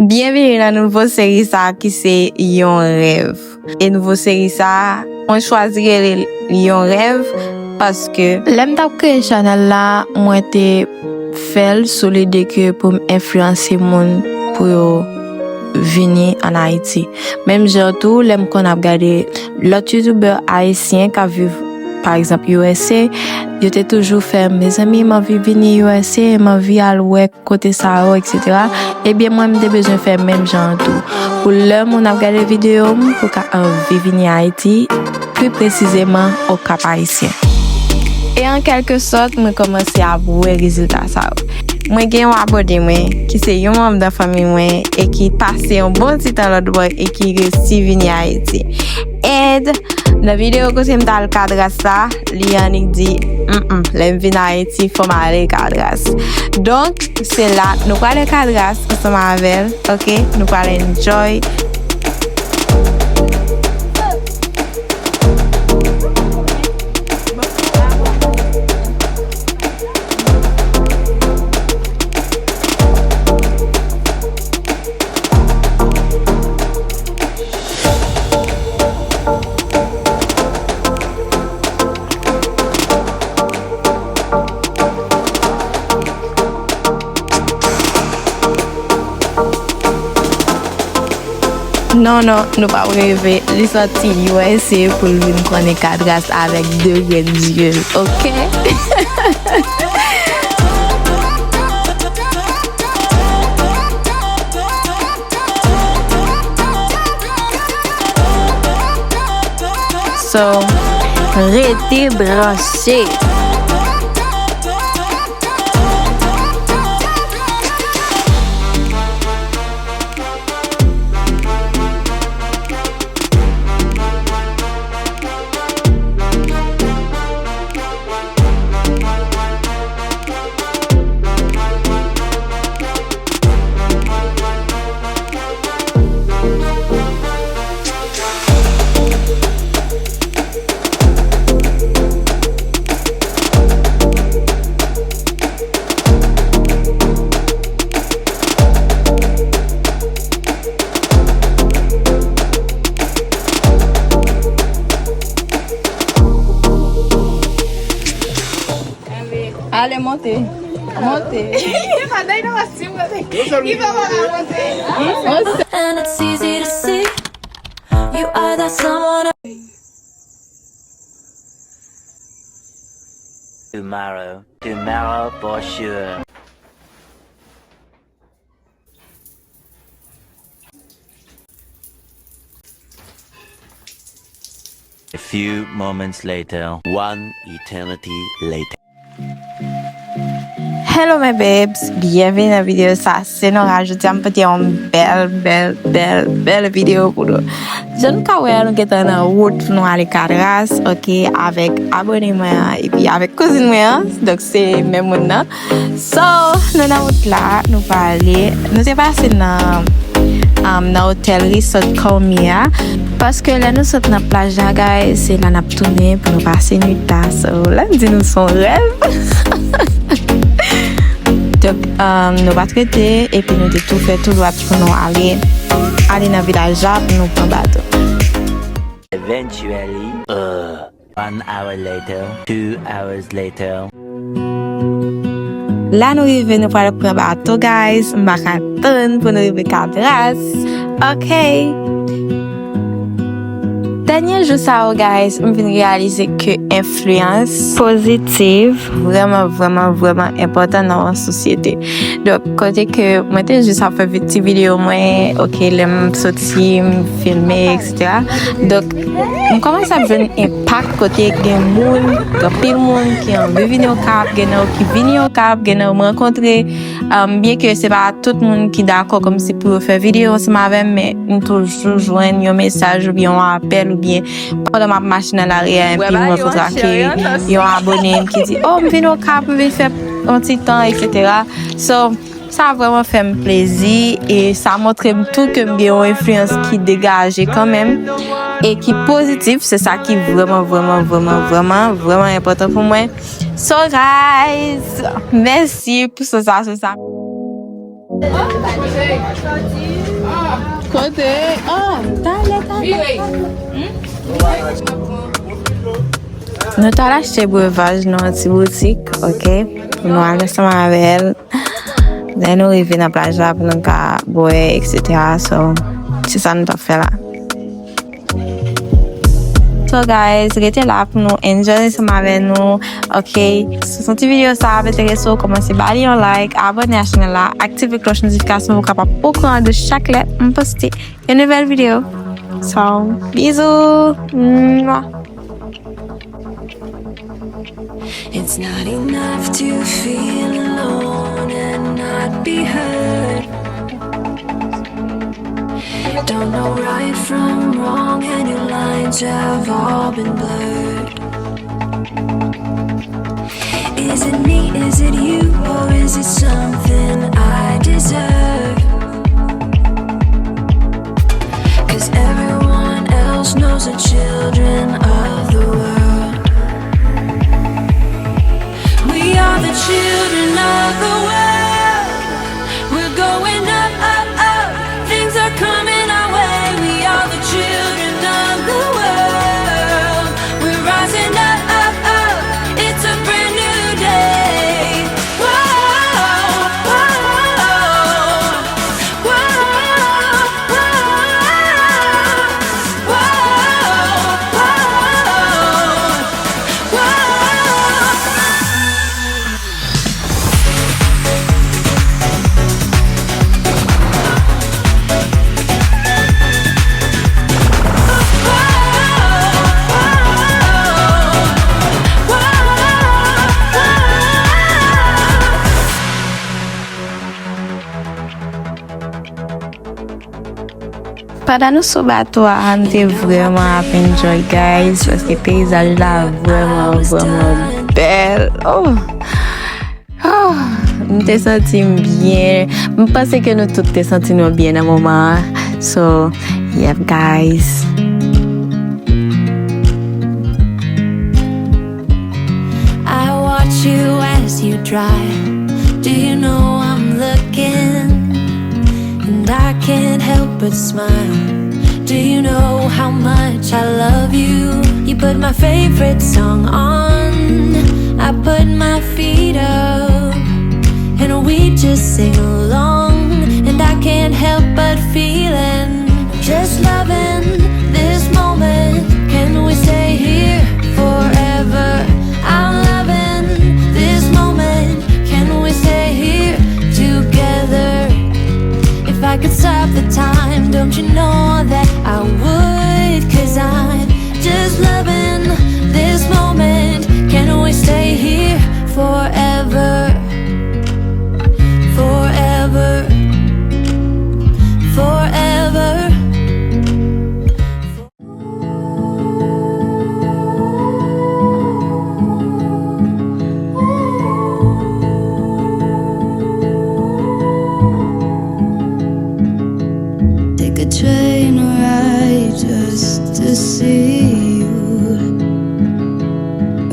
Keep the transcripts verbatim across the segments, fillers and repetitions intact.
Byenvini nan nouvo seri sa a ki se Yon Rèv. E nouvo seri sa a, mwen chwazi rele l Yon Rèv paske lè m t ap kreye chanèl la, mwen te fè l sou lide ke pou m enfliyanse moun pou yo vini ann Ayiti. Menm jan tou, lè m konn ap gade lòt youtubè ayisyen k ap viv, pa egzanp, U S A, yo te toujou fè, "Mezanmi, m anvi vini U S A, m anvi al wè kote sa yo, et cetera." Ebyen, mwen, m te bezwen fè menm jan an tou. Pou lè moun ap gade videyo m, pou ka anvi vini Ayiti, pli presizeman, Okap Ayisyen. E an kèlke sòt, mwen kòmanse ap wè rezilta sa yo. Mwen gen yon abone mwen, ki se yon manm nan fanmi mwen, e ki pase yon bon ti tan lòt bò, e ki resi vini Ayiti. And nan videyo kote m t al Kadras la, li annik di, "Mm, mm, lè m vin Ayiti, fò m ale Kadras." Donk, se la, nou prale Kadras ansanm avè l, oke? Nou prale enjoy. Non, non, nou p ap reve. Li sòti U S A pou l vin konnen Kadras avèk de grenn zye l, oke? So, rete branche. Ale, monte. Monte. And it's easy to see you are that someone. Tomorrow, tomorrow for sure. A few moments later. One eternity later. Hello my babes, byenvini nan videyo sa. Se Nora, jodi a m pote yon bèl, bèl, bèl, bèl videyo pou nou. Jan nou ka wè a, nou gentan nan wout pou nou ale Kadras, oke, avèk abone mwen an, epi avèk kouzin mwen an, donk se menm moun nan. So, nou nan wout la, nou prale, nou te pase nan, um, nan otèl Resort Call Me a, paske lè nou sot nan plaj la, guys, se la n ap tounen pou nou pase nwit la. So, lè m di nou se yon rèv. Donk, um, nou pa t rete, epi nou te tou fè tou dwat pou nou ale, ale nan vilaj la pou nou pran bato. Eventually, uh, one hour later, two hours later. La nou rive, nou pral pran bato, guys. M pa ka tann pou nou rive Kadras. Ok. Dènye jou sa yo, guys, m vin reyalize ke enfliyans pozitiv vrèman, vrèman, vrèman enpòtan nan yon sosyete. Donk, kote ke mwen te jis ap fè vi-, ti videyo mwen, ok, lè m soti, m filme, et cetera. Donk, m kòmanse ap jwenn enpak kote gen moun, gen anpil moun ki anvi vini Okap, gen nan yo ki vini Okap, gen nan yo m rankontre, um, byen ke se pa tout moun ki dakò kòmsi pou yo fè videyo ansanm avè m, men m toujou jwenn yon mesaj oubyen yon apèl oubyen pandan m ap mache nan lari a, epi m rankontre ak yon abone m ki di, "Oh, m vin Okap, m vin fè yon ti tan, et cetera." So, sa vrèman fè m plezi e sa montre m tou ke m gen yon enfliyans ki degaje kanmenm e ki pozitif. Se sa ki vrèman, vrèman, vrèman, vrèman, vrèman enpòtan pou mwen. So, guys, mèsi pou sansasyon sa. Kote? Oh, talè, talè, talè. Nou t al achte brevaj nan yon ti boutik, ok? Pou nou al ansanm avè l. Lè nou rive nan plaj la, pou nou ka bwè, et cetera. So, se sa nou t ap fè la. So guys, rete la pou nou enjoy ansanm avè nou. Ok, si w santi videyo sa ap enterese w, kòmanse ba li yon like, abòne a chanèl la, aktive klòch notifikasyon pou w kapab okouran de chak lè m poste yon nouvèl videyo. So, bizou! Mwah! It's not enough to feel alone and not be heard. Don't know right from wrong, and your lines have all been blurred. Is it me? Is it you? Or is it something I deserve? 'Cause everyone else knows the children of the world. We are the children of the world. We're going up, up, up. Things are coming our way. We are the children of the world. We're rising up, up, up. It's a brand new day. Whoa, whoa, whoa. Pandan nou sou bato a, nou te vrèman ap enjoy, guys, paske peyizaj la vrèman, vrèman bèl. Oh! Oh! M te santi m byen. M panse ke nou tout te santi nou byen nan moman an. So, yep, guys. I watch you as you drive. Do you know I'm looking? And I can't help but smile. Do you know how much I love you? You put my favorite song on. I put my feet up. And we just sing along. And I can't help but feeling. Just loving this moment. Can we stay here forever? I'm loving this moment. Can we stay here together? If I could stop the time, don't you know that I would? 'Cause I'm just loving this moment. Can we stay here forever? Forever. Forever. Take a train ride just to see you.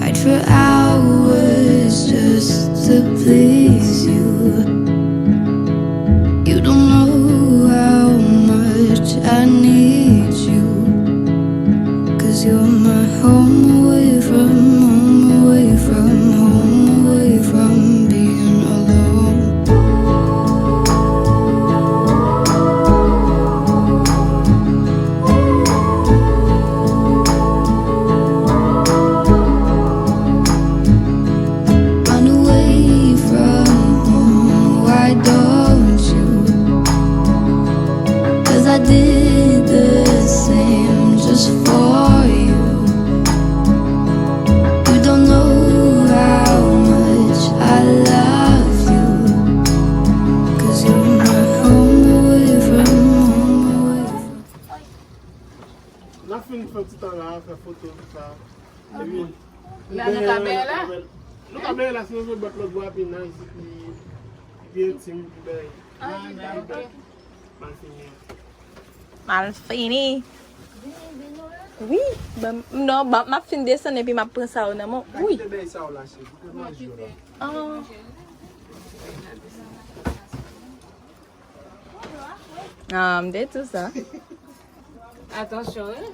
Ride for hours just to please you. You don't know how much I need you. 'Cause you're my home away from home, away from home, away from being alone. Run away from home, why don't you? 'Cause I did the same just for you. You don't know how much I love you. 'Cause you're my home away from home, away from N ap fin fè ti tan la, fè foto, tout sa. Epi, la nou ka bèy la? Nou ka bèy la, si nou vle bat lòt bò a pi nice, pi, pi entim, pi bèy. Ah, dakò. Mal fini. Mal fini. Wi, ban m, non, ban m, m ap fin desann epi m ap pran sa yo nan men w. Wi. Kite bèy sa yo la, cheri, pou ke manje yo la. Ah. Ah, m te tou sa. Atansyon, wi.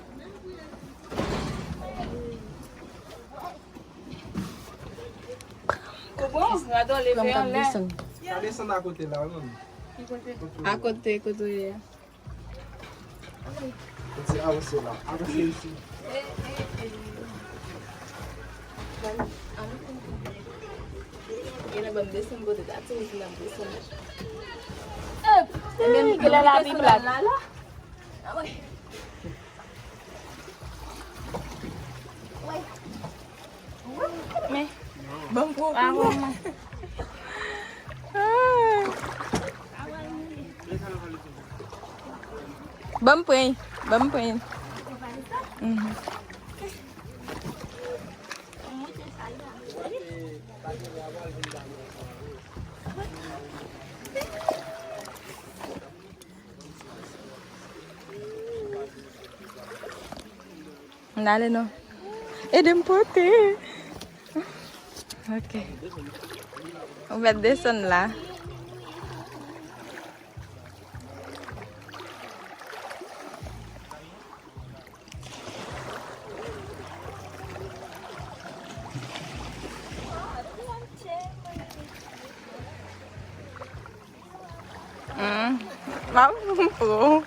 Ou bon? Gade w leve anlè. Pa desann akote la, non. Akote, kote w ye a? Ti avanse la. Avanse isi. Gen nan banm desann kote ta ti moun ki nan desann. Ebyen, ki lè la pi plat. Men, ban m pran kou. Ban m pran, ban m pran. Mhm. N ale non. Ede m pote. Ok. Ou mèt desann la. Mm. M ap pran.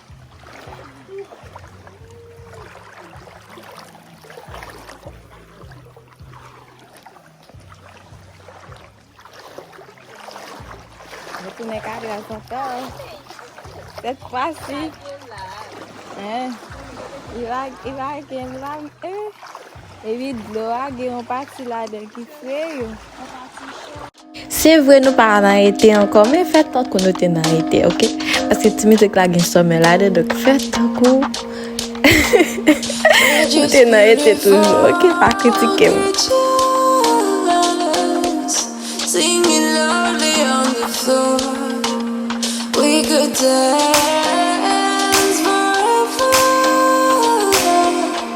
Retounen Kagras ankò. Sèt fwa si. Hein? Li lage, li lage, li lage. Eh. Epi dlo a gen yon pati ladan ki fre yo. Se vre nou pa nan ete ankò, men fè tankou nou te nan ete, ok? Paske ti mizik la gen sòmè ladan, donk fè tankou ou te nan ete toujou, ok? Pa kritike m. Singing loudly on the floor. We could dance forever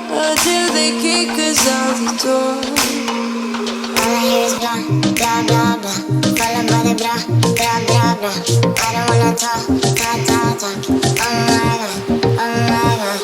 until they kick us out the door. All I hear is blah, blah, blah, blah. Followed by the blah, blah, blah, blah. I don't wanna talk, talk, talk, talk. Oh my God, oh my God.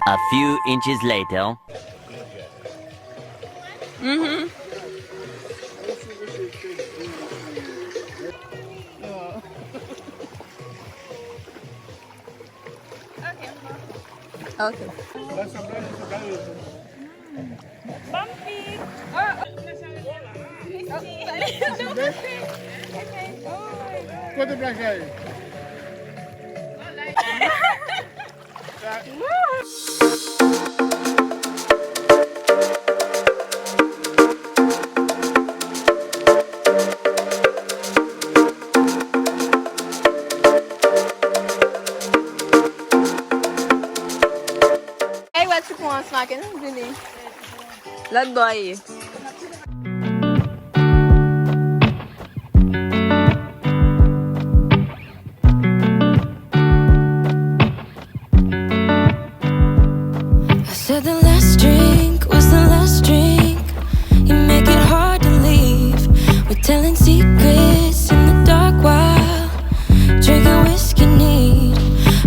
A few inches later. Mhm. Ok. Kote plaj la ye? Ey, wè ti pon an smake, nou vini. Lòt bò ye. I said the last drink was the last drink. You make it hard to leave. We're telling secrets in the dark while drinking whiskey neat.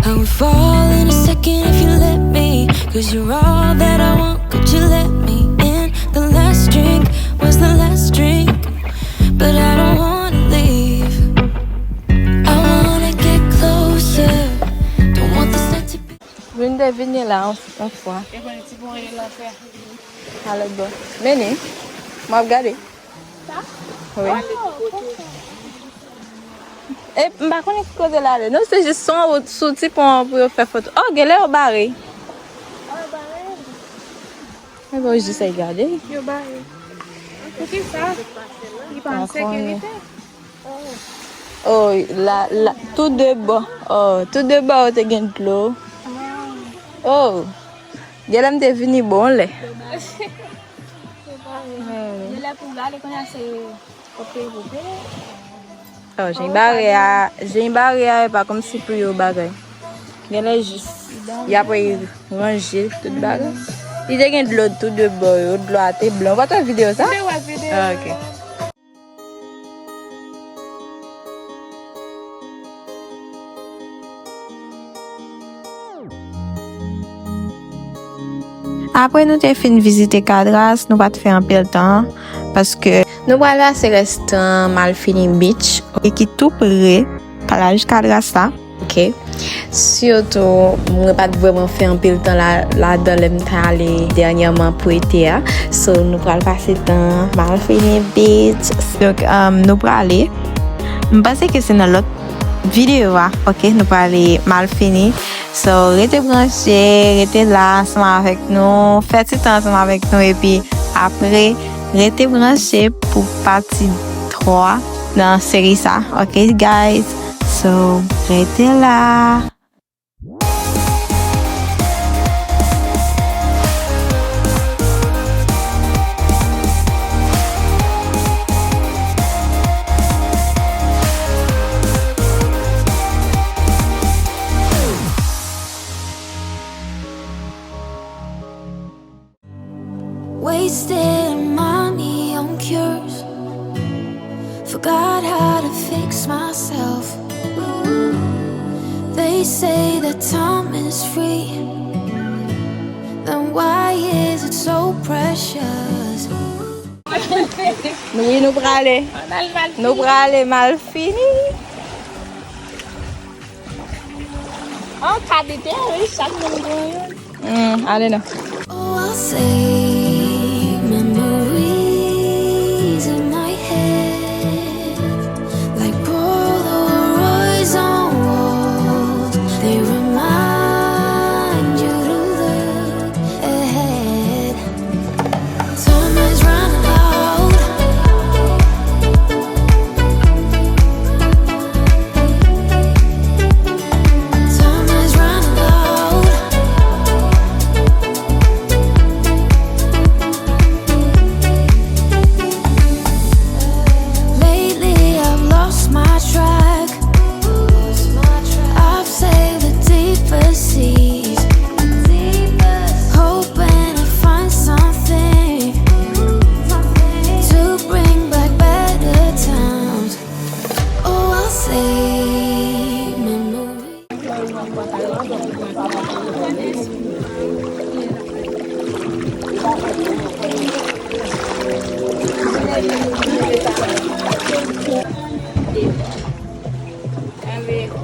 I would fall in a second if you let me. 'Cause you're all that I want. Could you let me in? The last drink was the last drink. But I don't wanna leave. I wanna get closer. Don't want this night to be. Vin de vini la yon, yon fwa. E konn ti bon e lanfè. Alò bon. Meni, m ap gade. Sa? Wi. Oh, konsa. E m pa konnen ki kote l ale. Non, se jis sou wout, sou ti pon an pou yo fè foto. Oh, genlè yo bare. Oh, yo bare. Men bon, jis al gade. Yo bare. Poukisa? Li pa an sekirite? Oh, la, la, tou de bò. Oh, tou de bò yo te gen dlo. Oh. Genlè m te vini bon lè. Genlè pou w ale kounye a se Oh, jan bare a, jan bare a, e pa kòmsi pou yo bagay. Genlè jis, y ap ranje tout bagay. Li te gen dlo tou de bò yo, dlo a te blan. Ou pa t wè videyo sa? M te wè videyo. Ah, ok. Apre nou te fin vizite Cadras, nou pa t fè anpil tan, paske nou pral pase rès tan Malfini Beach, e ki tou pre plaj Cadras la. Ok. Sitou, mwen pa t vrèman fè anpil tan la, ladan lè m t ale dènyèman pou ete a. So, nou pral pase tan Malfini Beach. Donk, um, nou prale. M panse ke se nan lòt videyo a, ok, nou prale Malfini. So, rete branche, rete la ansanm avèk nou, fè ti tan ansanm avèk nou, epi apre, rete branche pou pati twa nan seri sa, ok, guys? So, rete la. Wasting money on cures. Forgot how to fix myself. They say that time is free. Then why is it so precious? Wi, nou prale. Nou prale Malfini. An kalite, wi, chak moun gen youn. Hmm, ale non. Oh, I'll save memories in my head, like Polaroids on walls. They remind you to look ahead. Time is running out. Time is running out. Lately, I've lost my track. I've sailed the deepest seas, hoping to find something to bring back better times. Oh, I'll save memories.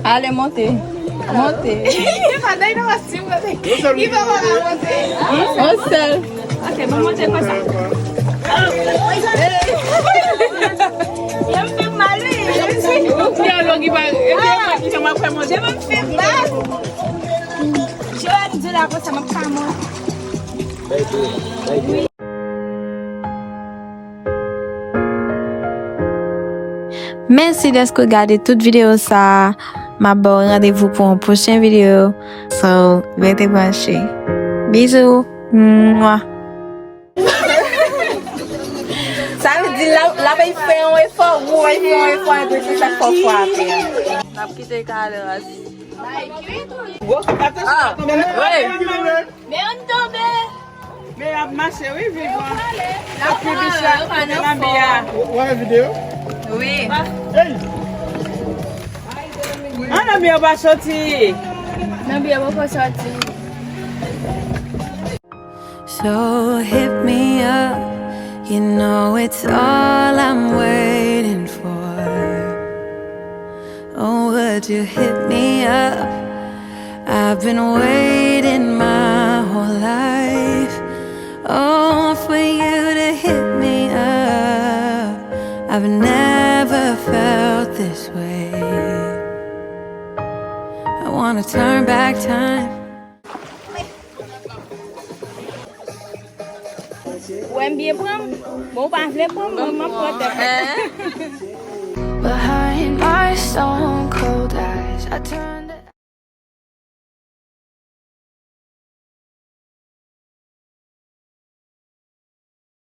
Ale, monte. Monte. Li pa nan inovasyon, monte. Li pa wè monte. On sèl. Ok, bon, monte konsa. Yo, m fè mal, wi. Yo, lò ki pa, e pi, e pi, m ap fè monte. M fè mal. Joanne di la konsa, m ap fè monte. Mèsi dèske w gade tout videyo sa a. M ap ba w randevou pou yon pwochen videyo. So, rete branche. Bizou. Mwa. Sa vle di l ap, l ap fè yon efò, ou ap fè yon efò, epi se sa k fè w frape. N ap kite Cadras. Ah, wi. Men ann tonbe. Men y ap mache, wi, vivan. Yo pale. Yo pa nan fò. Wè videyo? Wi. An, Nanbi an pa soti. Nanbi an poko soti. So hit me up, you know it's all I'm waiting for. Oh, would you hit me up? I've been waiting my whole life. Oh, for you to hit me up. I've never felt this way. I wanna turn back time. Ou wè m byen pran m? Bon, ou pa vle pran m, mwen, m ap pran tèt mwen. Behind my stone cold eyes, I turn